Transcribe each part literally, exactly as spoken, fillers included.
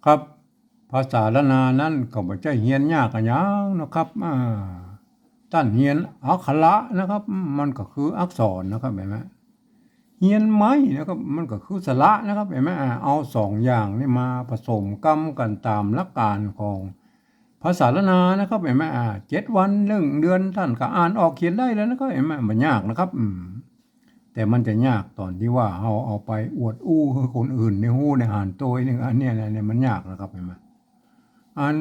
ครับ ภาษาล้านนานั้นก็บ่ใจ้เฮียนยากอะหยังนะครับ อ่า ต้านเฮียนอักขระนะครับ มันก็คืออักษรนะครับ หันก่อ เฮียนไม้นะครับ มันก็คือสระนะครับ หันก่อ อ่า เอาสองอย่างนี้มาผสมกำกั๋นต๋ามหลักก๋านของภาษาล้านนานะครับ หันก่อ อ่า เจ็ดวันหนึ่งเดือนต้านก็อ่านออกเขียนได้แล้วนะครับ หันก่อ บ่ยากนะครับ อืม แต่มันจะยากต๋อนตี้ว่าเฮาเอาไปอวดอู้หื้อคนอื่นได้ฮู้ได้หันโตอีกหนึ่ง อันเนี้ยนะ เนี่ยมันยากนะครับ หันก่อ อัน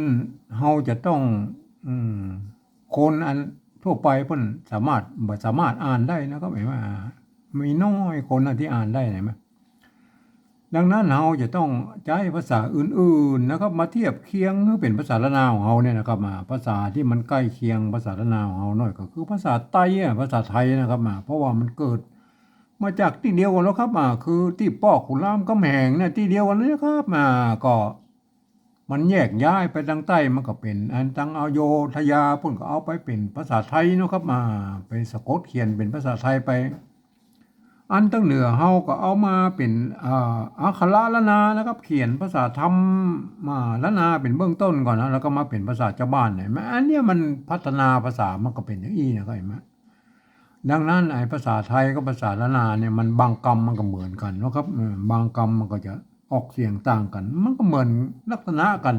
เฮาจะต้อง อืม คนอันทั่วไปเปิ้นสามารถ บ่สามารถอ่านได้นะครับ หันก่อ มีน้อยคนนะตี้อ่านได้ หันก่อ ดังนั้นเฮาจะต้องใจ๊ภาษาอื่นๆ นะครับ มาเทียบเคียงหื้อเป๋นภาษาล้านนาของเฮาเนี่ยนะครับ อ่า ภาษาตี้มันใก้เคียงภาษาล้านนาของเฮาหน้อยก็คือภาษาใต้อะ ภาษาไทยนะครับ อ่า เพราะว่ามันเกิดมาจากตี้เดียวกั๋นแล้วครับ อ่า คือตี้ป้อขุนรามคำแหงเนี่ยตี้เดียวกั๋นเลยนะครับ อ่า ก็ มันแยกย้ายไปตางใต้ มันก็เป๋นอันตางอโยธยา เปิ้นก็เอาไปเป๋นภาษาไทยเนาะครับ อ่า ไปสะกดเขียนเป๋นภาษาไทยไป อันตางเหนือเฮาก็เอามาเป๋น อ่า อักขระล้านนานะครับ เขียนภาษาธรรม อ่า ล้านนาเป๋นเบื้องต้นก่อนนะ แล้วก็มาเป๋นภาษาจาวบ้านเนี่ย อันเนี้ยมันพัฒนาภาษา มันก็เป๋นอย่างอี้นะครับ หันก่อ ดังนั้นไอ้ภาษาไทยกับภาษาล้านนาเนี่ย มันบางกำมันก็เหมือนกั๋นเนาะครับ เออ บางกำมันก็จะออกเสียงต่างกั๋น มันก็เหมือนลักษณะกั๋น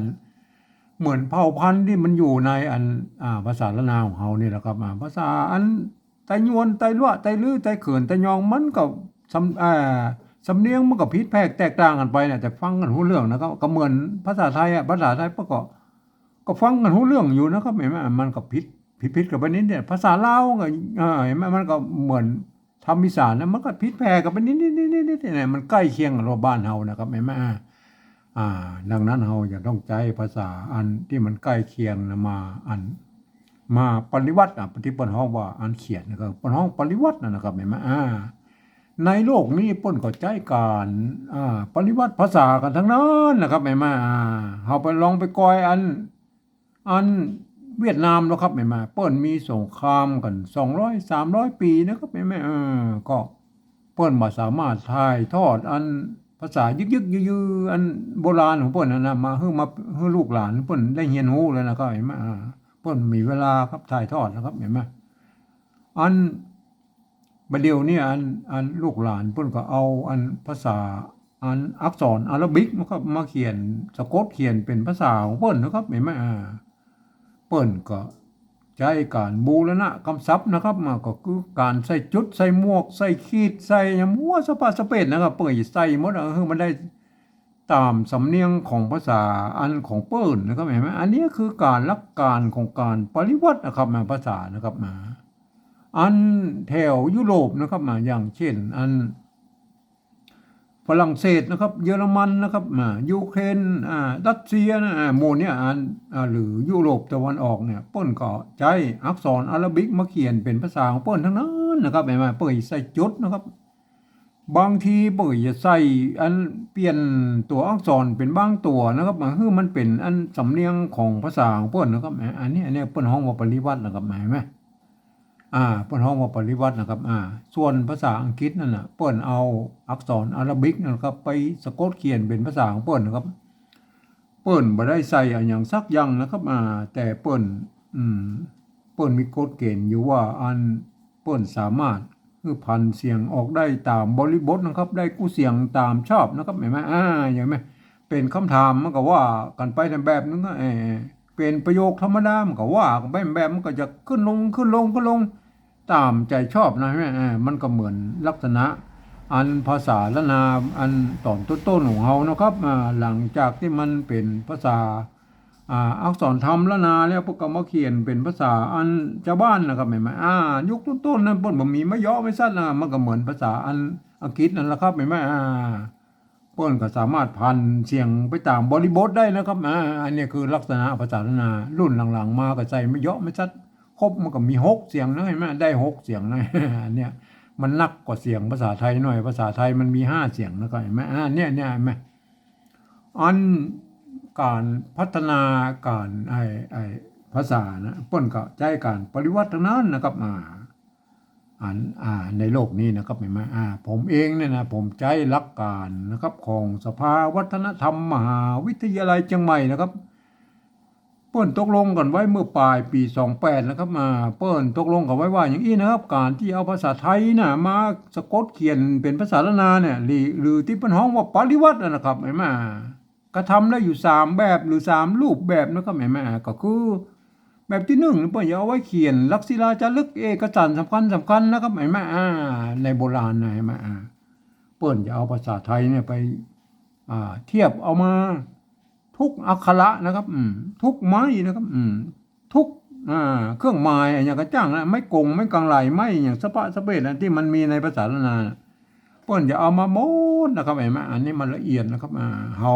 เหมือนเผ่าพันธุ์ตี้มันอยู่ในอัน อ่า ภาษาล้านนาของเฮานี่แหละครับ อ่า ภาษาอันไตยวน ไตลัว ไตลื้อ ไตเขิน ไตยอง มันก็สำ อ่า สำเนียงมันก็ผิดแผกแตกต่างกั๋นไปนะ แต่ฟังกั๋นฮู้เรื่องนะครับ ก็เหมือนภาษาไทยอะ ภาษาไทยเปิ้นก็ ก็ฟังกั๋นฮู้เรื่องอยู่นะครับ หันก่อ มันก็ผิด ผิดๆ กั๋นไปนิดเดียว ภาษาลาวก็ เออ หันก่อ มันก็เหมือนธรรมอีสานนะ มันก็ผิดแผกกั๋นไปนิดๆๆๆๆ เนี่ย มันใก้เคียงกั๋นกับบ้านเฮานะครับ หันก่อ อ่า อ่า ดังนั้นเฮาจะต้องใจ๊ภาษาอันตี้มันใก้เคียงนะมาอัน มาปริวัติ อ่ะ ตี้เปิ้นฮ้องว่าอันเขียนนะครับ เปิ้นฮ้องปริวัตินะนะครับ หันก่อ อ่า ในโลกนี้เปิ้นก็ใจ๊ก๋าน อ่า ปริวัติภาษากั๋นตังนั้นนะครับ หันก่อ อ่า เฮาไปลองไปกอยอัน อันเวียดนามเนาะครับ หันก่อ เปิ้นมีสงครามกั๋นสองร้อยสามร้อยปี๋นะครับ หันก่อ เออ ก็เปิ้นบ่สามารถถ่ายทอดอันภาษายึกๆ ยื้อๆ อันโบราณของเปิ้นนั้นนะ มาหื้อ มาหื้อลูกหลานเปิ้นได้เฮียนฮู้แล้วนะครับ หันก่อ อ่า เปิ้นมีเวลาครับถ่ายทอดนะครับ หันก่อ อัน บ่าเดี่ยวนี้อัน อันลูกหลานเปิ้นก็เอาอันภาษา อันอักษรอาราบิกนะครับ มาเขียน สะกดเขียนเป๋นภาษาของเปิ้นนะครับ หันก่อ อ่า เปิ้นก็ใจ๊ก๋านบูรณะกำศัพท์นะครับ อ่า ก็คือก๋านใส่จุด ใส่หมวก ใส่ขีด ใส่หยังมั่วสะปะสะเปดนะครับ เปิ้นจะใส่หมด เออ หื้อมันได้ต๋ามสำเนียงของภาษาอันของเปิ้นนะครับ หันก่อ อันนี้คือก๋านหลักก๋านของก๋านปริวัตินะครับ อ่า ภาษานะครับ อ่า อันแถวยุโรปนะครับ อ่า อย่างเช่น อันฝรั่งเศสนะครับ เยอรมันนะครับ อ่า ยูเครน อ่า รัสเซียนะ อ่า หมู่เนี่ย อัน อ่า หรือยุโรปตะวันออกเนี่ย เปิ้นก็ใจ๊อักษรอาราบิกมาเขียนเป๋นภาษาของเปิ้นตังนั้นนะครับ หันก่อ เปิ้นใส่จุดนะครับ บางทีเปิ้นจะใส่อันเปลี่ยนตั๋วอักษรเป๋นบางตั๋วนะครับ หื้อมันเป๋นอันสำเนียงของภาษาของเปิ้นนะครับ อันนี้ อันนี้เปิ้นฮ้องว่าปริวัตินะครับ หันก่อ อ่า เปิ้นฮ้องว่าปริวัตินะครับ อ่า ส่วนภาษาอังกฤษนั่นน่ะ เปิ้นเอาอักษรอาราบิกนั่นครับ ไปสะกดเขียนเป๋นภาษาของเปิ้นนะครับ เปิ้นบ่ได้ใส่อะหยังสักอย่างนะครับ อ่า แต่เปิ้น อืม เปิ้นมีกฎเกณฑ์อยู่ว่าอันเปิ้นสามารถหื้อผันเสียงออกได้ต๋ามบริบทนะครับ ได้กู้เสียงต๋ามชอบนะครับ หันก่อ อ่า หันก่อ เป๋นกำถามมันก็ว่ากั๋นไปแบบนึ่งนะ เออ เป๋นประโยคธรรมดามันก็ว่ากั๋นไปแบบ มันก็จะขึ้นลง ขึ้นลง ขึ้นลง ต๋ามใจ๋ชอบนะ หันก่อ เออ มันก็เหมือนลักษณะอันภาษาล้านนาอันต๋อนต้นๆ ของเฮานะครับ อ่า หลังจากตี้มันเป๋นภาษา อ่า อักษรธรรมล้านนาแล้ว เปิ้นก็มาเขียนเป๋นภาษาอันจาวบ้านนะครับ หันก่อ อ่า ยุคต้นๆ นั้นเปิ้นบ่มีไม้เยาะไม้ซัดนะ มันก็เหมือนภาษาอันอังกฤษนั่นแหละครับ หันก่อ อ่า เปิ้นก็สามารถผันเสียงไปต๋ามบริบทได้นะครับ อ่า อันนี้คือลักษณะภาษาล้านนา รุ่นหลังๆ มาก็ใส่ไม้เยาะไม้ซัด ครบมันก็มีหกเสียงนะ หันก่อ ได้หกเสียงนะ อันเนี้ยมันนักกว่าเสียงภาษาไทยหน้อย ภาษาไทยมันมีห้าเสียงนะครับ หันก่อ อ่า เนี่ย เนี่ย หันก่อ อันก๋านพัฒนาก๋านไอ้ ไอ้ภาษานะ เปิ้นก็ใจ๊ก๋านปริวัติตังนั้นนะครับ อ่า อ่า ในโลกนี้นะครับ เห็นไหม อ่า ผมเองเนี่ยนะ ผมใจ๊หลักการนะครับ ของสภาวัฒนธรรมมหาวิทยาลัยเชียงใหม่นะครับ เปิ้นตกลงกั๋นไว้เมื่อป๋ายปี๋สองแปดนะครับ อ่า เปิ้นตกลงกั๋นไว้ว่าอย่างอี้นะครับ ก๋านตี้เอาภาษาไทยน่ะ มาสะกดเขียนเป๋นภาษาล้านนาเนี่ย หรือ หรือตี้เปิ้นฮ้องว่าปริวัติน่ะนะครับ เห็นไหม กระทำได้อยู่สามแบบหรือสามรูปแบบนะครับ เห็นไหม ก็คือ แบบตี้นึ่ง เปิ้นจะเอาไว้เขียนหลักศิลาจารึกเอกสารสำคัญสำคัญนะครับ เห็นไหม อ่า ในโบราณนะ เห็นไหม อ่า เปิ้นจะเอาภาษาไทยเนี่ยไป อ่า เทียบเอามา ทุกอักขระนะครับ อืม ทุกไม้นะครับ อืม ทุก อ่า เครื่องหมายอะหยังก็จ้างนะ ไม้กง ไม้กังไหล่ ไม้อะหยังสะปะสะเปดนะ ตี้มันมีในภาษาล้านนาน่ะ เปิ้นจะเอามาหมดนะครับ เห็นไหม อันนี้มันละเอียดนะครับ อ่า เฮา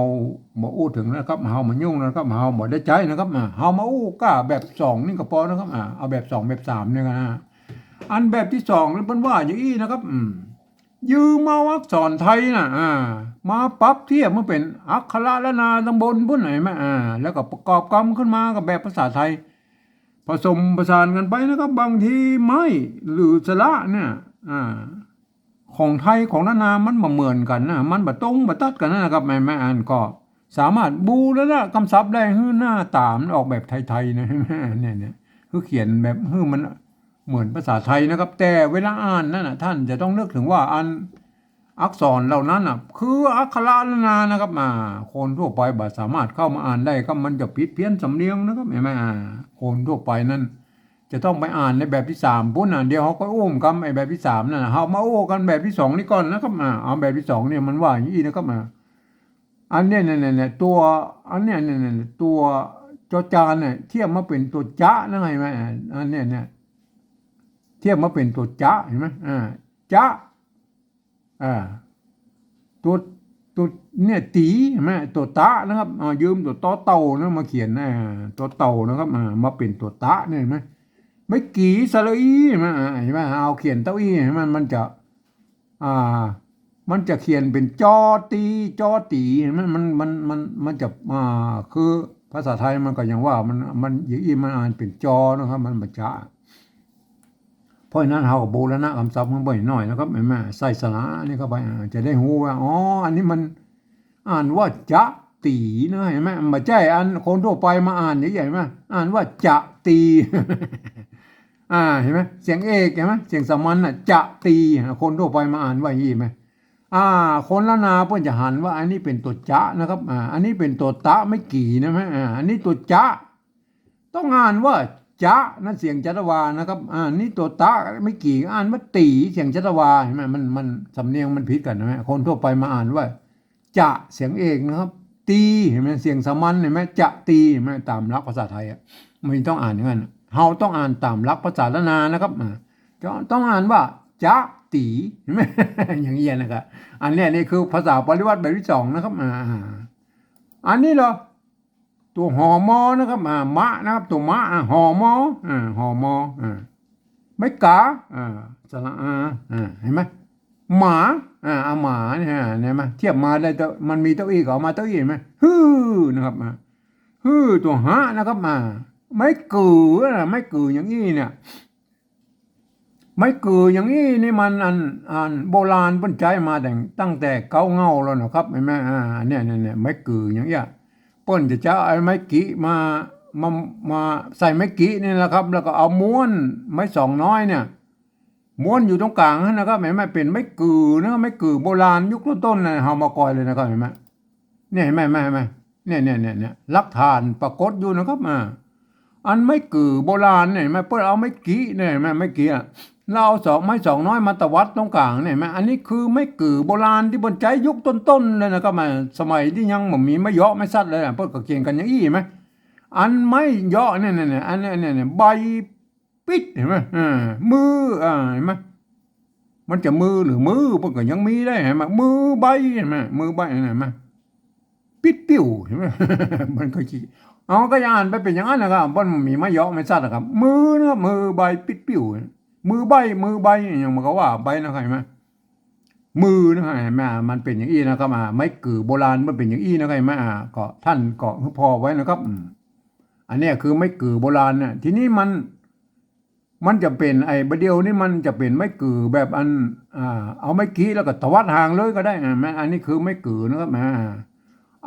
บ่อู้เถิงนะครับ เฮาบ่ยุ่งนะครับ เฮาบ่ได้ใจ๊นะครับ อ่า เฮามาอู้ก้าแบบสองนี่ก็ปอนะครับ อ่า เอาแบบสองแบบสามเนี่ยก็นะ อันแบบตี้สองนี่เปิ้นว่าอย่างอี้นะครับ อืม ยืมเอาอักษรไทยน่ะ อ่า มาปรับเทียบมันเป๋นอักขระล้านนาตังบนปุ้น เห็นไหม อ่า แล้วก็ประกอบกำขึ้นมากับแบบภาษาไทย ผสมผสานกั๋นไปนะครับ บางทีไม้หรือสระเนี่ย อ่า ของไทยของล้านนามันบ่เหมือนกั๋นนะ มันบ่ตรงบ่ตัดกั๋นนะครับ แม่ แม่อันก็สามารถบูรณะกำศัพท์ได้หื้อหน้าต๋ามันออกแบบไทยๆ นะ เนี่ย เนี่ย คือเขียนแบบหื้อมันเหมือนภาษาไทยนะครับ แต่เวลาอ่านนั่นน่ะ ท่านจะต้องนึกเถิงว่าอันอักษรเหล่านั้นน่ะ คืออักขระล้านนานะครับ อ่า คนทั่วไปบ่สามารถเข้ามาอ่านได้ครับ มันจะผิดเพี้ยนสำเนียงนะครับ เห็นไหม อ่า คนทั่วไปนั่น จะต้องไปอ่านในแบบตี้สามปุ้นน่ะ เดี๋ยวเฮาก็อู้กั๋นไอ้แบบตี้สามนั่นน่ะ เฮามาอู้กั๋นแบบตี้สองนี่ก่อนนะครับ อ่า เอาแบบตี้สองเนี่ยมันว่าอย่างอี้นะครับ อ่า อันเนี้ย เนี่ย เนี่ย เนี่ย ตั๋ว อันเนี้ย เนี่ย เนี่ย ตั๋วจอจานเนี่ย เทียบมาเป๋นตั๋วจ๊ะนะ เห็นไหม อ่า อันเนี้ย เนี่ย เทียบมาเป๋นตั๋วจ๊ะ เห็นไหม อ่า จ๊ะ อ่า ตั๋ว ตั๋วเนี่ย ตี๋ เห็นไหม ตั๋วตะนะครับ อ่า ยืมตั๋วตอเต่านะมาเขียน อ่า ตั๋วเต่านะครับ อ่า มาเป๋นตั๋วตะเนี่ย เห็นไหม ไม้กี่ สระอี้ เห็นไหม อ่า เห็นไหม เอาเขียนเต้าอี้ เห็นไหม มันจะ อ่า มันจะเขียนเป๋นจอตี๋ จอตี๋ เห็นไหม มัน มัน มัน มันจะ อ่า คือภาษาไทยมันก็ยังว่ามัน มัน อย่างอี้มันอ่านเป๋นจอนะครับ มันบ่จ๊ะ เพราะฉะนั้นเฮาก็บูรณะกำศัพท์มันบ่อยหน่อยนะครับ เห็นไหม ใส่สระนี่เข้าไป อ่า จะได้ฮู้ว่า อ๋อ อันนี้มันอ่านว่าจ๊ะตี๋นะ เห็นไหม มันบ่ใจ้อันคนทั่วไปมาอ่านอย่างอี้ เห็นไหม อ่านว่าจะตี๋ อ่า เห็นไหม เสียงเอก เห็นไหม เสียงสามัญน่ะ จะตี๋ คนทั่วไปมาอ่านว่าอย่างอี้ เห็นไหม อ่า คนล้านนาเปิ้นจะหันว่าอันนี้เป๋นตั๋วจ๊ะนะครับ อ่า อันนี้เป๋นตั๋วตะไม้กี่นะ เห็นไหม อ่า อันนี้ตั๋วจ๊ะ ต้องอ่านว่าจ๊ะนะ เสียงจ๊ะตะวานะครับ อ่า นี่ตั๋วตะไม้กี่อ่านว่าตี๋ เสียงจ๊ะตะวา เห็นไหม มัน มันสำเนียงมันผิดกั๋น เห็นไหม คนทั่วไปมาอ่านว่า จะ เสียงเอกนะครับ ตี๋ เห็นไหม เสียงสามัญ เห็นไหม จะตี๋ เห็นไหม ต๋ามหลักภาษาไทยอะ มันต้องอ่านอย่างนั้นอะ เฮาต้องอ่านต๋ามหลักภาษาล้านนานะครับ อ่า จะต้องอ่านว่า จะตี๋ เห็นไหม อย่างเงี้ยนะครับ อันเนี้ย นี่คือภาษาปริวัติแบบตี้สองนะครับ อ่า อันนี้เหรอ ตั๋ว หอ มอ นะครับ อ่า มะ นะครับ ตั๋วมะ อ่า หอ มอ อ่า หอ มอ อ่า ไม้ก๋า อ่า สระอา อ่า เห็นไหม หมา อ่า เอาหมาเนี่ย อ่า เห็นไหม เทียบมาได้เต้า มันมีเต้าอี้ก็เอามาเต้าอี้ เห็นไหม ฮื้อ นะครับ อ่า ฮื้อ ตั๋วหะ นะครับ อ่า ไม้กือ อ่า ไม้กืออย่างอี้เนี่ย ไม้กืออย่างอี้นี่มันอัน อันโบราณเปิ้นใจ๊มาแต่ ตั้งแต่เก๊าเหง้าแล้วนะครับ เห็นไหม อ่า เนี่ย เนี่ย เนี่ย ไม้กืออย่างเอี้ย เปิ้นจะ จะเอาไอ้ไม้กี่มา มา มาใส่ไม้กี่นี่แหละครับ แล้วก็เอาม้วนไม้สองน้อยเนี่ย ม้วนอยู่ตรงก๋างหั้นนะครับ เห็นไหม เป๋นไม้กือนะ ไม้กือโบราณยุคต้นๆ นะ เฮามาก่อยเลยนะครับ เห็นไหม เนี่ย เห็นไหม เห็นไหม เห็นไหม เนี่ย เนี่ย เนี่ย เนี่ย หลักฐานปรากฏอยู่นะครับ อ่า อันไม้กือโบราณเนี่ย เห็นไหม เปิ้นเอาไม้กี่เนี่ย เห็นไหม ไม้กี่อะ แล้วเอาสอง ไม้สองน้อยมาตวัดตรงก๋างเนี่ย เห็นไหม อันนี้คือไม้กือโบราณตี้เปิ้นใจ๊ยุคต้นๆ เลยนะครับ อ่า สมัยตี้ยังบ่มีไม้เยาะไม้สัตว์เลยอะ เปิ้นก็เขียนกั๋นอย่างอี้ เห็นไหม อันไม้เยาะเนี่ย เนี่ย เนี่ย อันเนี้ย เนี่ย เนี่ย ใบ ปิ๊ด เห็นไหม อ่า มือ อ่า เห็นไหม มันจะมือหรือมือ เปิ้นก็ยังมีได้ เห็นไหม มือใบ เห็นไหม มือใบ เห็นไหม ปิ๊ดปิ้ว เห็นไหม มันก็ขี้ เอา ก็จะอ่านไปเป๋นอย่างนั้นนะครับ เปิ้นมีไม้เยาะไม้สัตว์นะครับ มือนะครับ มือใบปิ๊ดปิ้ว มือใบ มือใบ อย่างมันก็ว่าไปนะครับ เห็นไหม มือนะครับ เห็นไหม มันเป๋นอย่างอี้นะครับ อ่า ไม้กือโบราณมันเป๋นอย่างอี้นะครับ เห็นไหม อ่า ก็ท่านก็หื้อผ่อไว้นะครับ อืม อันเนี้ยคือไม้กือโบราณเนี่ย ทีนี้มัน มันจะเป๋น ไอ้บ่าเดี่ยวนี้มันจะเป๋นไม้กือแบบอัน อ่า เอาไม้กรี๊ดแล้วก็ตวัดหางเลยก็ได้ อ่า แม่น อันนี้คือไม้กือนะครับ อ่า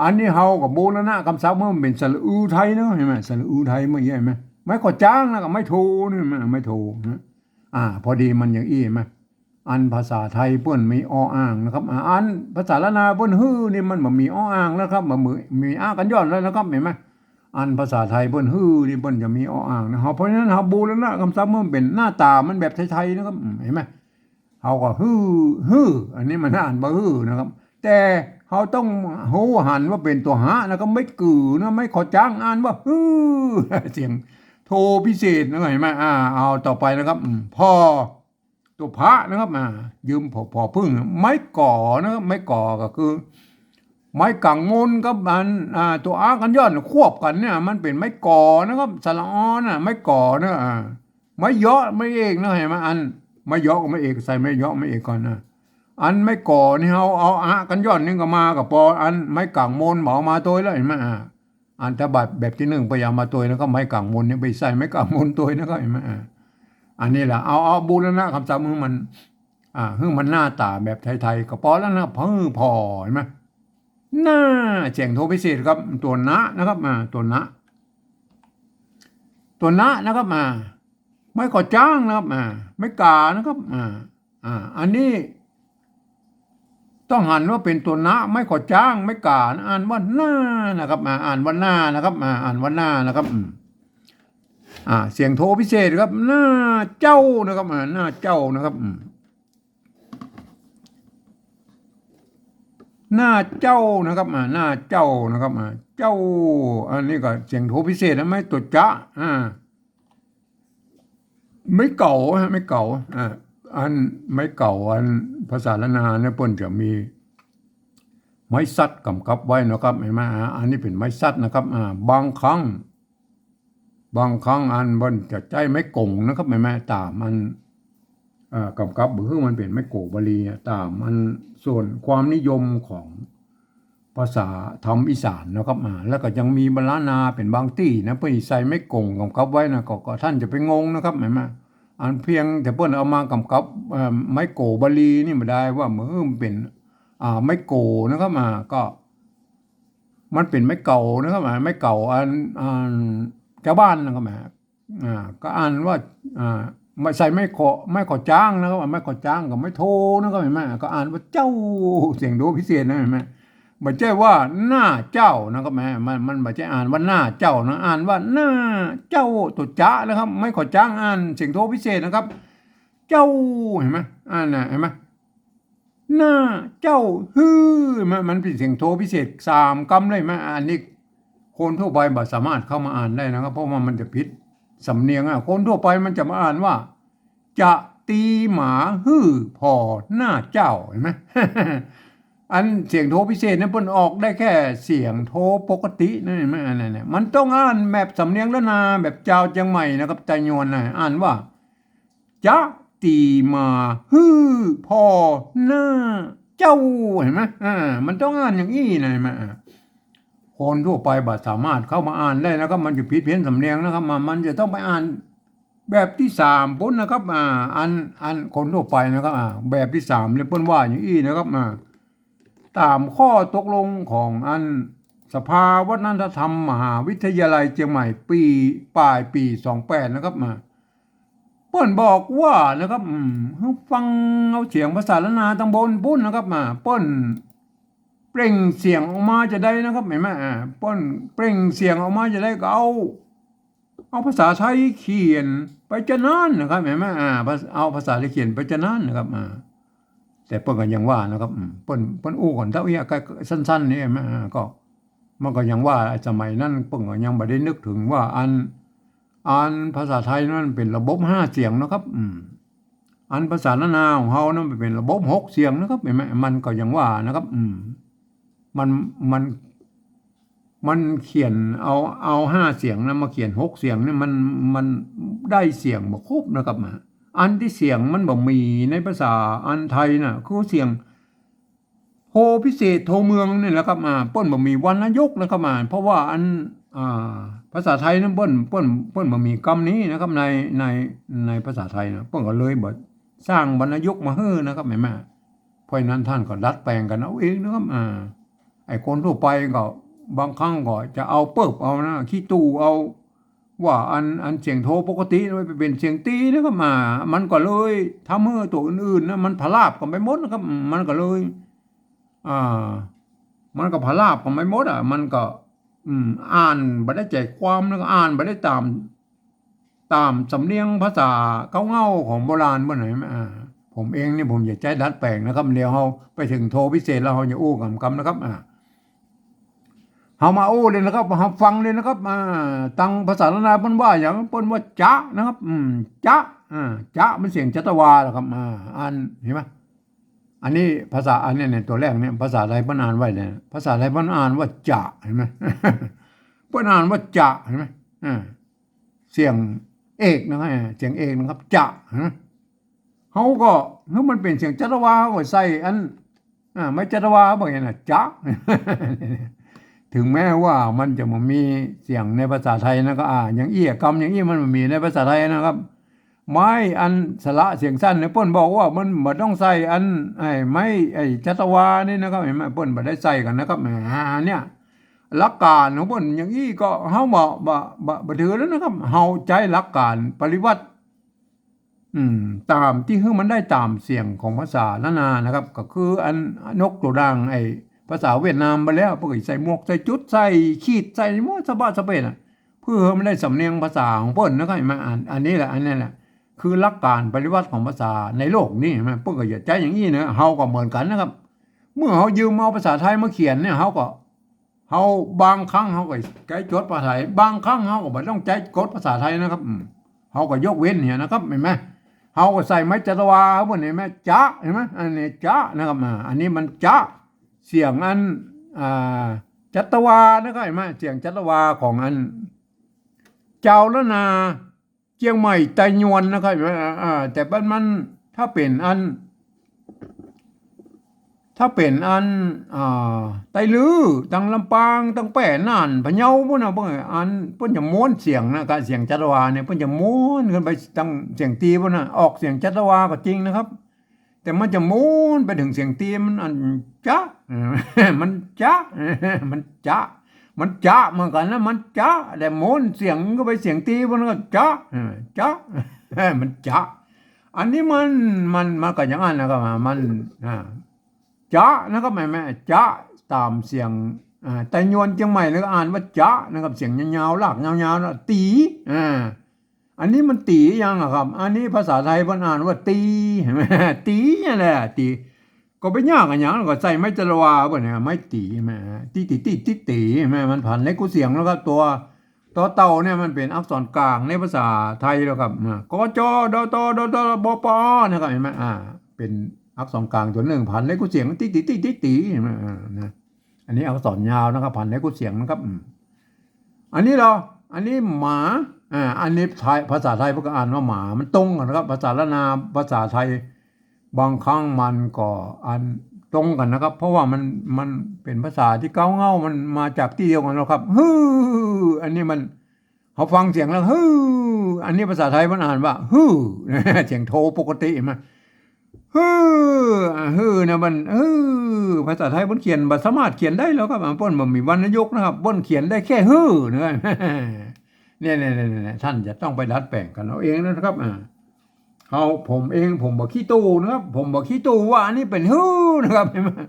อันนี้เฮาก็บูรณะกำศัพท์เมื่อมันเป๋นสระอือไทยเนาะ หันก่อ สระอือไทยเมื่อกี้หันก่อ ไม้ก่อจ๊างแล้วก็ไม้โทนี่หันก่อ ไม้โทนะ อ่า พอดีมันอย่างอี้หันก่อ อันภาษาไทยเปิ้นมี ออ่าง นะครับ อ่า อันภาษาล้านนาเปิ้นหื้อนี่มันบ่มี ออ่าง แล้วครับ บ่มี มี อะ กัญญอนแล้วนะครับ หันก่อ อันภาษาไทยเปิ้นหื้อนี่เปิ้นจะมี ออ่าง นะ เฮา เพราะฉะนั้นเฮาบูรณะกำศัพท์เมื่อมันเป๋นหน้าต๋ามันแบบไทยๆ นะครับ อืม หันก่อ เฮาก็หื้อ หื้อ อันนี้มันอ่านบ่าหื้อนะครับ แต่เฮาต้องฮู้หันว่าเป๋นตั๋วหะนะครับ ไม้กือนะ ไม้ก่อจ๊างอ่านว่าหื้อ เสียงโทพิเศษนะครับ หันก่อ อ่า เอาต่อไปนะครับ อืม พอ ตั๋วผะนะครับ อ่า ยืม ผอ ผอผึ้ง ไม้ก่อนะครับ ไม้ก่อก็คือ ไม้ก๋างมนครับ อัน อ่า ตั๋วอะกัญญอนควบกั๋นเนี่ย มันเป๋นไม้ก่อนะครับ สระออน่ะ ไม้ก่อนะ อ่า ไม้เยาะไม้เอกนะ หันก่อ อัน ไม้เยาะกับไม้เอก ใส่ไม้เยาะไม้เอกก่อนนะ อันไม้ก่อนี่เฮาเอาอะกัญญอนนี่ก็มาก็ปอ อันไม้ก๋างมนบ่เอามาตวยแล้ว หันก่อ อ่า อันถ้าแบบ แบบตี้นึ่งไปเอามาตวยนะครับ ไม้ก๋างมนนี่ไปใส่ไม้ก๋างมนตวยนะครับ หันก่อ อ่า อันนี้แหละ เอา เอาบูรณะกำศัพท์หื้อมัน อ่า หื้อมันหน้าต๋าแบบไทยๆ ก็ปอแล้วนะ พอ พอ หันก่อ หน้า เสียงโทพิเศษครับ ตั๋วนะนะครับ อ่า ตั๋วนะ ตั๋วนะนะครับ อ่า ไม้ก่อจ๊างนะครับ อ่า ไม้ก๋านะครับ อ่า อ่า อันนี้ ต้องหันว่าเป๋นตั๋วนะ ไม้ก่อจ๊าง ไม้ก๋านะ อ่านว่าหน้านะครับ อ่า อ่านว่าหน้านะครับ อ่า อ่านว่าหน้านะครับ อืม อ่า เสียงโทพิเศษครับ หน้าเจ้านะครับ อ่า หน้าเจ้านะครับ อืม หน้าเจ้านะครับ อ่า หน้าเจ้านะครับ อ่า เจ้า อันนี้ก็เสียงโทพิเศษนะ ไม้ตั๋วจะ อ่า ไม้เก๋าฮะ ไม้เก๋า อ่า อันไม้เก๋า อันภาษาล้านนาเนี่ยเปิ้นจะมี ไม้สัตว์กำกับไว้นะครับ หันก่อ อ่า อันนี้เป๋นไม้สัตว์นะครับ อ่า บางครั้ง บางครั้งอันเปิ้นจะใจ๊ไม้ก๋งนะครับ หันก่อ ต๋ามอัน เอ่อ กำกับบ่าหื้อมันเป๋นไม้โกบาลีอะ ต๋ามอัน ส่วนความนิยมของภาษาธรรมอีสานนะครับ อ่า แล้วก็ยังมีบรรณาเป๋นบางตี้นะ เปิ้นใส่ไม้ก๋งกำกับไว้นะ ก็ ก็ท่านจะไปงงนะครับ หันก่อ อันเพียงแต่เปิ้นเอามากำกับ เอ่อ ไม้โกบาลีนี่บ่ได้ว่า เออ มันเป๋น อ่า ไม้โกนะครับ อ่า ก็ มันเป๋นไม้เก๋านะครับ อ่า ไม้เก๋าอัน อันจาวบ้านนะครับ อ่า อ่า ก็อ่านว่า อ่า ไม่ใช่ไม้ก่อ ไม้ก่อจ๊างนะครับ ไม้ก่อจ๊างกับไม้โทนะครับ หันก่อ ก็อ่านว่าเจ้า เสียงโทพิเศษนะ หันก่อ บ่ใจ้ว่าหน้าเจ้านะครับ แหม มัน มันบ่ใจ้อ่านว่าหน้าเจ้านะ อ่านว่าหน้าเจ้า ตั๋วจะนะครับ ไม้ก่อจ๊างอ่านเสียงโทพิเศษนะครับ เจ้า หันก่อ อ่านน่ะ หันก่อ หน้าเจ้า หื้อ มัน มันเป๋นเสียงโทพิเศษสามกำเลย หันก่อ อันนี้คนทั่วไปบ่สามารถเข้ามาอ่านได้นะครับ เพราะว่ามันจะผิดสำเนียงอะ คนทั่วไปมันจะมาอ่านว่า จะตีหมาหื้อผ่อหน้าเจ้า หันก่อ อันเสียงโทพิเศษนั้นเปิ้นออกได้แค่เสียงโทปกตินะ หันก่อ อันนั้นเนี่ย มันต้องอ่านแบบสำเนียงล้านนา แบบจาวเจียงใหม่นะครับ ไตยวนนะ อ่านว่า จะตีหมาหื้อผ่อหน้าเจ้า หันก่อ อ่า มันต้องอ่านอย่างอี้นะ หันก่อ อ่า คนทั่วไปบ่สามารถเข้ามาอ่านได้นะครับ มันจะผิดเพี้ยนสำเนียงนะครับ มัน มันจะต้องไปอ่านแบบตี้สามปู๊นนะครับ อ่า อัน อันคนทั่วไปนะครับ อ่า แบบตี้สามเนี่ยเปิ้นว่าอย่างอี้นะครับ อ่า ต๋ามข้อตกลงของอันสภาวัฒนธรรมมหาวิทยาลัยเจียงใหม่ปี๋ ป๋ายปี๋สองแปดนะครับ อ่า เปิ้นบอกว่านะครับ อืม ฟังเอาเสียงภาษาล้านนาตังบนปู๊นนะครับ อ่า เปิ้นเปล่งเสียงออกมาจาใดนะครับ หันก่อ อ่า เปิ้นเปล่งเสียงออกมาจาใดก็เอา เอาภาษาไทยเขียนไปจานั้นนะครับ หันก่อ อ่า ภาษา เอาภาษาไทยเขียนไปจานั้นนะครับ อ่า แต่เปิ้นก็ยังว่านะครับ อืม เปิ้น เปิ้นอู้กั๋นเต้าอี้ ก็สั้นๆ นี่ หันก่อ อ่า ก็ มันก็ยังว่าสมัยนั้นเปิ้นก็ยังบ่ได้นึกเถิงว่าอัน อันภาษาไทยนั้นเป๋นระบบห้าเสียงนะครับ อืม อันภาษาล้านนาของเฮานั้นเป๋นระบบหกเสียงนะครับ หันก่อ มันก็ยังว่านะครับ อืม มัน มัน มันเขียนเอา เอาห้าเสียงนะมาเขียนหกเสียงเนี่ย มัน มันได้เสียงบ่ครบนะครับ อ่ะ อันตี้เสียงมันบ่มีในภาษาอันไทยน่ะ คือเสียง โทพิเศษ โทเมืองนี่แหละครับ อ่า เปิ้นบ่มีวรรณยุกต์นะครับ อ่า เพราะว่าอัน อ่า ภาษาไทยนั้นเปิ้น เปิ้น เปิ้นบ่มีกำนี้นะครับ ใน ใน ในภาษาไทยนะ เปิ้นก็เลยบ่สร้างวรรณยุกต์มาหื้อนะครับ หันก่อ เพราะฉะนั้นต้านก็ดัดแป๋งกั๋นเอาเองนะครับ อ่า ไอ้คนทั่วไปก็บางครั้งก็จะเอาเปิ๊บเอานะ ขี้ตู้เอา ว่าอัน อันเสียงโทปกติไปเป๋นเสียงตีนะครับ อ่า มันก็เลยทำหื้อตั๋วอื่นๆนะ มันผลาญกั๋นไปหมดนะครับ อืม มันก็เลย อ่า มันก็ผลาญกั๋นไปหมดอะ มันก็ อืม อ่านบ่ได้ใจ๋ความ แล้วก็อ่านบ่ได้ต๋าม ต๋ามสำเนียงภาษาเก๊าเง้าของโบราณเปิ้นหันก่อ อ่า ผมเองนี่ผมจะใจ๊ดัดแป๋งนะครับ เดี๋ยวเฮาไปเถิงโทพิเศษแล้วเฮาจะอู้กำๆนะครับ อ่า เฮามาอู้เลยนะครับ เฮาฟังเลยนะครับ อ่า ตังภาษาล้านนาเปิ้นว่าหยัง เปิ้นว่าจ๊ะนะครับ อืม จ๊ะ อ่า จ๊ะมันเสียงจ๊ะตะวาแหละครับ อ่า อ่าน หันก่อ อันนี้ภาษา อันนี้เนี่ย ตั๋วแรกเนี่ย ภาษาไทยเปิ้นอ่านไว้เนี่ย ภาษาไทยเปิ้นอ่านว่าจ๊ะ หันก่อ เปิ้นอ่านว่าจ๊ะ หันก่อ อ่า เสียงเอกนะครับ เสียงเอกนะครับ จ๊ะ หันก่อ เฮาก็ หื้อมันเป๋นเสียงจ๊ะตะวา เฮาก็ใส่อัน อ่า ไม้จ๊ะตะวา บ่าหันก่อนะ จ๊ะ ถึงแม้ว่ามันจะบ่มีเสียงในภาษาไทยนะ ก็ อ่า อย่างอี้อะ กำอย่างอี้มันบ่มีในภาษาไทยนะครับ ไม้อันสระเสียงสั้นเนี่ย เปิ้นบอกว่ามันบ่ต้องใส่อัน ไอ้ไม้ ไอ้จ๊ะตะวานี่นะครับ หันก่อ เปิ้นบ่ได้ใส่กั๋นนะครับ อ่า เนี่ย หลักก๋านของเปิ้นอย่างอี้ก็เฮาบ่ บ่ บ่ บ่ถือแล้วนะครับ เฮาใจ๊หลักก๋านปริวัติ อืม ต๋ามตี้หื้อมันได้ต๋ามเสียงของภาษาล้านนานะครับ ก็คืออันนกตั๋วด่าง ไอ้ภาษาเวียดนามไปแล้ว เปิ้นก็ใส่หมวก ใส่จุด ใส่ขีด ใส่หมดสะบะสะเปะน่ะ เพื่อหื้อมันได้สำเนียงภาษาของเปิ้นนะครับ หันก่อ อัน อันนี้แหละ อันนี้แหละ คือหลักก๋านปริวัติของภาษาในโลกนี้ หันก่อ เปิ้นก็จะใจ๊อย่างอี้นะ เฮาก็เหมือนกั๋นนะครับ เมื่อเฮายืมเอาภาษาไทยมาเขียนเนี่ย เฮาก็ เฮาบางครั้งเฮาก็ใจ๊จดภาษาไทย บางครั้งเฮาก็บ่ต้องใจ๊จดภาษาไทยนะครับ อืม เฮาก็ยกเว้นเนี่ยนะครับ หันก่อ เฮาก็ใส่ไม้จ๊ะตะวา เปิ้นหันก่อ จ๊ะ หันก่อ อันนี้จ๊ะนะครับ อ่า อันนี้มันจ๊ะ เสียงอัน อ่า จ๊ะตะวานะครับ หันก่อ เสียงจ๊ะตะวาของอัน จาวล้านนา เจียงใหม่ไตยวนนะครับ อ่า อ่า แต่มัน มัน ถ้าเป๋นอัน ถ้าเป๋นอัน อ่า ไตลื้อ ตังลำปาง ตังแป้ น่าน พะเยาปู๊นน่ะ เปิ้นอัน เปิ้นจะม้วนเสียงนะ กะเสียงจ๊ะตะวาเนี่ย เปิ้นจะม้วนขึ้นไปตังเสียงตีปู๊นน่ะ ออกเสียงจ๊ะตะวาก็จริงนะครับ แต่มันจะม้วนไปเถิงเสียงตี มันอันจ๊ะ มันจ๊ะ มันจ๊ะ มันจ๊ะเหมือนกั๋นนะ มันจ๊ะ แต่ม้วนเสียงเข้าไปเสียงตี มันก็จ๊ะ เออ จ๊ะ มันจ๊ะ อันนี้มัน มัน มันก็อย่างนั้นนะครับ มัน อ่า จ๊ะนะครับ แม่ แม่ จ๊ะ ต๋ามเสียง อ่า ไตยวนเจียงใหม่นี่ก็อ่านว่าจ๊ะนะครับ เสียงยาวๆ ลากยาวๆ นะ ตี๋ อ่า อันนี้มันตี๋ยังอะครับ อันนี้ภาษาไทยเปิ้นอ่านว่าตี๋ หันก่อ ตี๋เนี่ยแหละ ตี๋ ก็ไปยากอะหยัง ก็ใส่ไม้จ๊ะตะวาเปิ้นเนี่ย ไม้ตี๋ หันก่อ ตี๋ ตี๋ ตี๋ ตี๋ ตี๋ หันก่อ มันผันเล็กกู้เสียงแล้วครับ ตั๋ว ตอเต่าเนี่ยมันเป๋นอักษรกลางในภาษาไทยแล้วครับ อ่า ก จ ด ต ด ต บ ป อ นะครับ หันก่อ อ่า เป๋นอักษรกลางตั๋วนึ่ง ผันเล็กกู้เสียง ตี๋ ตี๋ ตี๋ ตี๋ ตี๋ หันก่อ อ่า นะ อันนี้อักษรยาวนะครับ ผันเล็กกู้เสียงนะครับ อืม อันนี้เหรอ อันนี้หมา อ่า อันนี้ไทย ภาษาไทยเปิ้นก็อ่านว่าหมา มันตรงกั๋นนะครับ ภาษาล้านนา ภาษาไทย บางครั้งมันก็อันตรงกั๋นนะครับ เพราะว่ามัน มันเป๋นภาษาตี้เก๊าเง้า มันมาจากตี้เดียวกั๋นแล้วครับ ฮือ อันนี้มัน เฮาฟังเสียงแล้ว ฮือ อันนี้ภาษาไทยมันอ่านว่า ฮือ เสียงโทปกติ หันก่อ ฮือ อ่า ฮือเนี่ยมัน ฮือ ภาษาไทยเปิ้นเขียนบ่สามารถเขียนได้แล้วครับ อ่า เปิ้นบ่มีวรรณยุกต์นะครับ เปิ้นเขียนได้แค่ฮือนะครับ เนี่ย เนี่ย เนี่ย เนี่ย ท่านจะต้องไปดัดแป๋งกั๋นเอาเองนะครับ อ่า เฮา ผมเอง ผมบ่ขี้ตู้นะครับ ผมบ่ขี้ตู้ว่าอันนี้เป๋นฮือนะครับ หันก่อ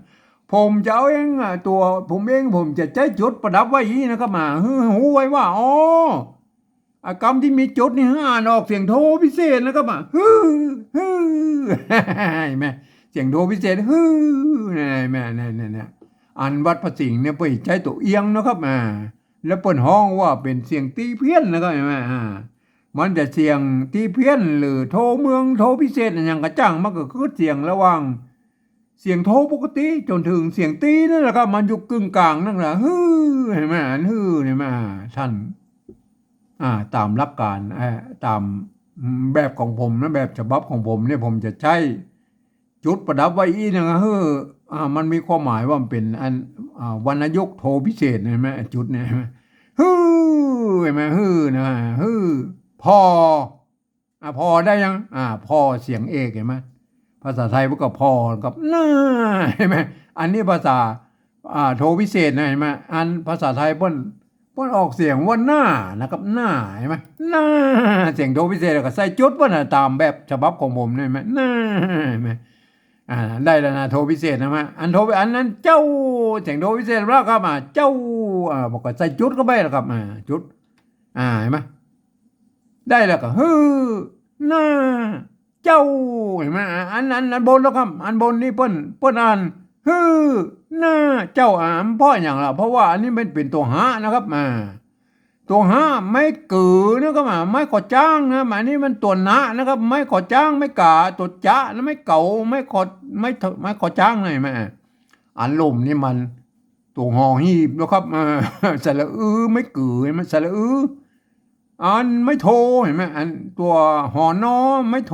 ผมจะเอาเอง อ่า ตั๋วผมเอง ผมจะใจ๊จุดประดับไว้อี้นะครับ อ่า หื้อฮู้ไว้ว่า อ๋อ อ่ะ กำตี้มีจุดนี่อ่านออกเสียงโทพิเศษนะครับ อ่ะ ฮือ ฮือ หันก่อ เสียงโทพิเศษ ฮือ หันก่อ เนี่ย เนี่ย เนี่ย อันวัดพระสิงห์เนี่ยเปิ้นใจ๊ตั๋วเอียงนะครับ อ่า แล้วเปิ้นฮ้องว่าเป๋นเสียงตี้เพี้ยนนะครับ หันก่อ อ่า มันจะเสียงตี้เพี้ยนหรือโทเมือง โทพิเศษอะหยังก็จ้าง มันก็คือเสียงระหว่าง เสียงโทปกติจ๋นเถิงเสียงตี้นั่นแหละครับ มันอยู่กึ่งกลางนั่นแหละ ฮือ หันก่อ อันฮือ หันก่อ ท่าน อ่า ต๋ามหลักก๋าน เอ่อ ต๋าม อืม แบบของผมนะ แบบฉบับของผมเนี่ย ผมจะใจ๊จุดประดับไว้อี้นะ ฮือ อ่า มันมีความหมายว่ามันเป๋นอัน อ่า วรรณยุกต์โทพิเศษ หันก่อ จุดเนี่ย หันก่อ หื้อ หันก่อ หื้อนะ หื้อ ผ่อ อ่ะ ผ่อได้ยัง อ่ะ ผ่อเสียงเอก หันก่อ ภาษาไทยมันก็ผ่อกับหน้า หันก่อ อันนี้ภาษา อ่า โทพิเศษนะ หันก่อ อันภาษาไทยเปิ้น เปิ้นออกเสียงว่าหน้านะครับ หน้า หันก่อ หน้า เสียงโทพิเศษแล้วก็ใส่จุดเปิ้นน่ะ ต๋ามแบบฉบับของผมเนี่ย หันก่อ หน้า หันก่อ อ่า ได้แล้วนะ โทพิเศษนะ หันก่อ อันโท อันนั้นเจ้า เสียงโทพิเศษแล้วครับ อ่า เจ้า อ่า บอกว่าใส่จุดเข้าไปแล้วครับ อ่า จุด อ่า หันก่อ ได้แล้วก็ หื้อ หน้า เจ้า หันก่อ อ่า อัน อัน อันบนแล้วครับ อันบนนี่เปิ้น เปิ้นอ่าน หื้อ หน้า เจ้า อ่า เพราะหยังล่ะ เพราะว่าอันนี้มันเป๋นตั๋วหะนะครับ อ่า ตั๋วหะ ไม้กือนะครับ อ่า ไม้ขอจ้างนะ อันนี้มันตั๋วหนะนะครับ ไม้ขอจ้าง ไม้ก๋า ตั๋วจะ แล้วไม้เก๋า ไม้ขอ ไม้เถาะ ไม้ขอจ้างนะ หันก่อ อันลุ่มนี่มันตั๋วหอหีบนะครับ อ่า สระอือ ไม้กือ หันก่อ สระอือ อันไม้โท หันก่อ อันตั๋วหอนอ ไม้โท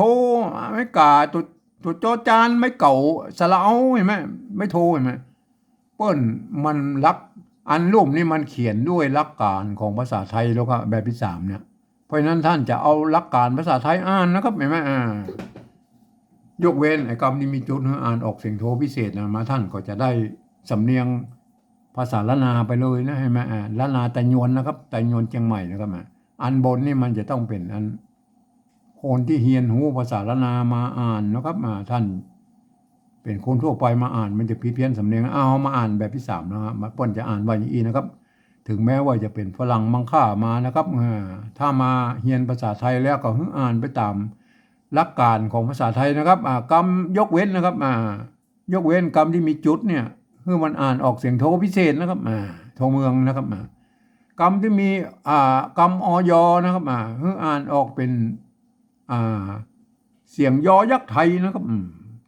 ไม้ก๋า ตั๋ว ตั๋วจอจาน ไม้เก๋า สระเอา หันก่อ ไม้โท หันก่อ เปิ้นมันหลัก อันลุ่มนี่มันเขียนด้วยหลักการของภาษาไทยแล้วครับ แบบที่สามเนี่ย เพราะฉะนั้นท่านจะเอาหลักการภาษาไทยอ่านนะครับ หันก่อ อ่า ยกเว้นไอ้กำที่มีจุดหื้ออ่านออกเสียงโทพิเศษนะ มาท่านก็จะได้สำเนียงภาษาล้านนาไปเลยนะ หันก่อ อ่า ล้านนาไตยวนนะครับ ไตยวนเจียงใหม่นะครับ อ่า อันบนนี่มันจะต้องเป๋นอัน คนตี้เฮียนฮู้ภาษาล้านนามาอ่านนะครับ อ่า ท่านเป๋นคนทั่วไปมาอ่าน มันจะผิดเพี้ยนสำเนียง เอามาอ่านแบบที่สามนะครับ มาเปิ้นจะอ่านว่าอย่างอี้นะครับ ถึงแม้ว่าจะเป๋นฝรั่งมังค่ามานะครับ อ่า ถ้ามาเฮียนภาษาไทยแล้วก็หื้ออ่านไปต๋ามหลักการของภาษาไทยนะครับ อ่า กำยกเว้นนะครับ อ่า ยกเว้นกำที่มีจุดเนี่ย หื้อมันอ่านออกเสียงโทพิเศษนะครับ อ่า โทเมืองนะครับ อ่า กำที่มี อ่า กำ อย นะครับ อ่า หื้ออ่านออกเป๋น อ่า เสียงยอยักษ์ไทยนะครับ อืม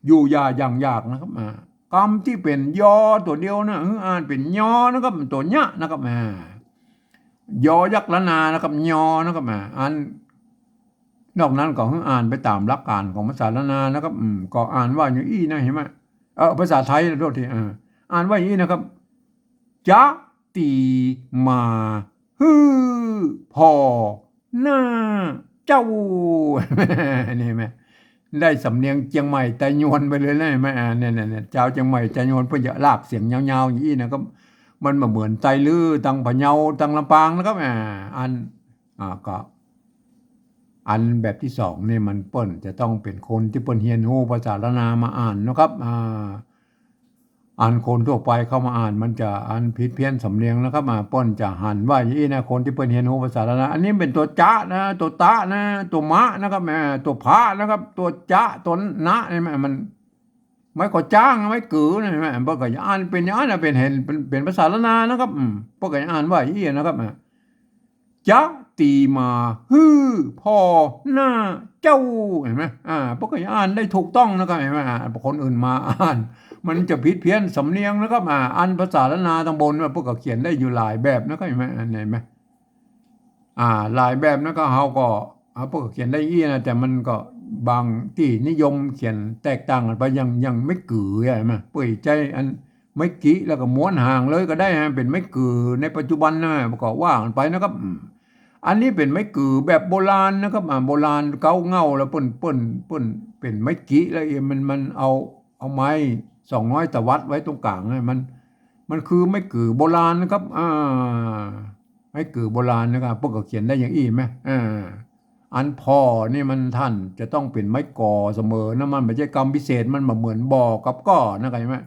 อยู่อย่าอย่างอยากนะครับ อ่า กำตี้เป๋นยอตั๋วเดียวนะ หื้ออ่านเป๋นยอนะครับ ตั๋วเนี้ยนะครับ อ่า ยอยักษ์ล้านนานะครับ ยอนะครับ อ่า อัน นอกนั้นก็หื้ออ่านไปต๋ามหลักการของภาษาล้านนานะครับ อืม ก็อ่านว่าอย่างอี้นะ หันก่อ เออ ภาษาไทยนะ โทษที อ่า อ่านว่าอย่างอี้นะครับ จะ ตี๋ มา หื้อ ผ่อ หน้า เจ้า นี่หันก่อ ได้สำเนียงเจียงใหม่ไตยวนไปเลยนะ หันก่อ อ่า เนี่ย เนี่ย เนี่ย จาวเจียงใหม่ไตยวนเปิ้นจะลากเสียงยาวๆ อย่างอี้นะครับ มันบ่เหมือนไตลื้อ ตังพะเยา ตังลำปางนะครับ อ่า อัน อ่า ก็ อันแบบที่สองนี่มันเปิ้นจะต้องเป๋นคนตี้เปิ้นเฮียนฮู้ภาษาล้านนามาอ่านนะครับ อ่า อันคนทั่วไปเข้ามาอ่านมันจะอันผิดเพี้ยนสำเนียงนะครับ อ่า เปิ้นจะหันว่าอย่างอี้นะ คนตี้เปิ้นเฮียนฮู้ภาษาล้านนา อันนี้เป๋นตั๋วจะนะ ตั๋วตะนะ ตั๋วมะนะครับ อ่า ตั๋วพะนะครับ ตั๋วจะ ตั๋วนะ นี่มัน ไม้ก่อจ้าง ไม้กือนะ หันก่อ เปิ้นก็จะอ่านเป๋นอย่างนั้นนะ เป๋น หัน เป๋น เป๋นภาษาล้านนานะครับ อืม เปิ้นก็จะอ่านว่าอย่างอี้นะครับ อ่า จะ ตี๋ มา หื้อ ผ่อ หน้า เจ้า หันก่อ อ่า เปิ้นก็จะอ่านได้ถูกต้องนะครับ หันก่อ อ่า คนอื่นมาอ่าน มันจะผิดเพี้ยนสำเนียงนะครับ อ่า อันภาษาล้านนาตังบนเนี่ย เปิ้นก็เขียนได้อยู่หลายแบบนะครับ หันก่อ อ่า หันก่อ อ่า หลายแบบนะครับ เฮาก็ อ่า เปิ้นก็เขียนได้อี้นะ แต่มันก็บางตี้นิยมเขียนแตกต่างกั๋นไป อย่าง อย่างไม้กือ หันก่อ เปิ้นใจ๊อันไม้กิ แล้วก็ม้วนห่างเลยก็ได้ หันก่อ เป๋นไม้กือในปัจจุบันนะ ก็ว่ากั๋นไปนะครับ อืม อันนี้เป๋นไม้กือแบบโบราณนะครับ อ่า โบราณเก๊าเง่า แล้วเปิ้น เปิ้น เปิ้นเป๋นไม้กิ แล้วเอ มัน มันเอา เอาไม้สองน้อยตวัดไว้ตรงก๋างนะ มัน มันคือไม้กือโบราณนะครับ อ่า ไม้กือโบราณนะครับ เปิ้นก็เขียนได้อย่างอี้ไหม อ่า อันผ่อนี่มันท่านจะต้องเป๋นไม้ก่อเสมอนะ มันบ่ใจ้กำพิเศษ มันบ่เหมือนบ่อกับก่อนะ เข้าใจ๋ไหม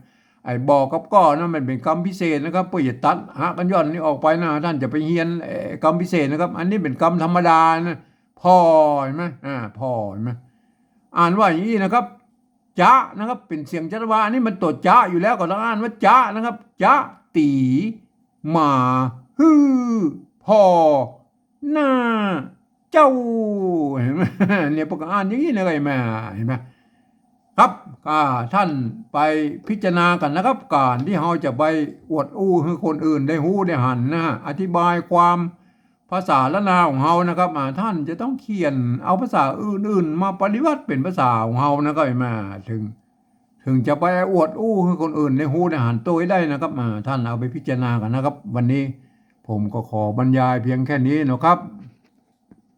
ไอ้บ่อกับก่อนะ มันเป๋นกำพิเศษนะครับ เปิ้นจะตัดหะกั๋นหย่อนนี่ออกไปนะ ท่านจะไปเฮียน เอ่อ กำพิเศษนะครับ อันนี้เป๋นกำธรรมดานะ ผ่อ หันก่อ อ่า ผ่อ หันก่อ อ่านว่าอย่างอี้นะครับ จะนะครับ เป๋นเสียงจะทวา อันนี้มันตั๋วจะอยู่แล้ว ก็ต้องอ่านว่าจะนะครับ จะ ตี๋ มา หื้อ ผ่อ หน้า เจ้า หันก่อ เนี่ย เปิ้นก็อ่านอย่างอี้นะ หันก่อ หันก่อ ครับ อ่า ท่านไปพิจารณากั๋นนะครับ ก๋านตี้เฮาจะไปอวดอู้หื้อคนอื่นได้ฮู้ได้หันนะ อธิบายความ ภาษาล้านนาของเฮานะครับ อ่า ท่านจะต้องเขียนเอาภาษาอื่นๆ มาปฏิวัติเป๋นภาษาของเฮานะครับ มา เถิง เถิงจะไปอวดอู้หื้อคนอื่นได้ฮู้ได้หันโตยได้นะครับ อ่า ท่านเอาไปพิจารณากั๋นนะครับ วันนี้ ผมก็ขอบรรยายเพียงแค่นี้นะครับ